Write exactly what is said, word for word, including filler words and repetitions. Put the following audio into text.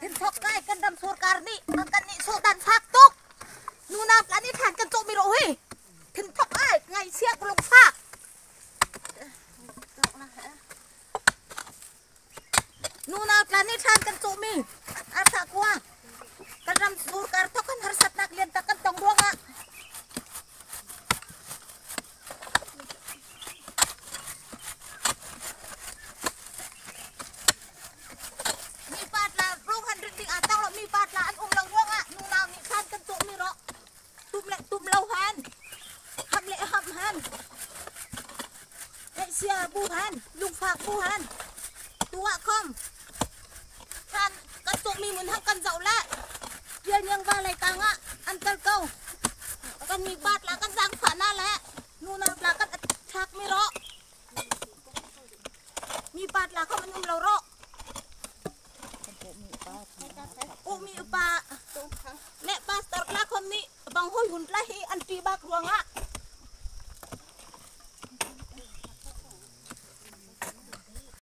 Hin thawk kai kan ram sawrkar nih, kan nih sawh dan fak tuk. Nunau tla nih than kan cawh mi rawh hi. Hin thawk kai, ngaihsiak lungfak. Nunau tla nih than kan cawh mi. Arsa kua. Kan ram sawrkar thawk kan harsatnâk lian tak kan tawng ruangah. Mipa tla ruang han rit ding a tawng lo, mipa tla an um lo ruangah nunau nih than kan cawh mi rawh. Tum le tum lo han. Hamh le hamh han. Ngaihsia bu han. Lungfak bu han. Tuah khawm. Than kan cawh mi mun hang kan zauh le. Tial niang va lai tangah an kal ko. Kan mipa tla kan zangfah na le. Nunau tla kan thlak mi rawh. Mipa tla khawm an um lo rawh. Pu mi upa. Leh pastor tla khawm nih bang hâwi hun tla hi an ṭih bâk ruangah.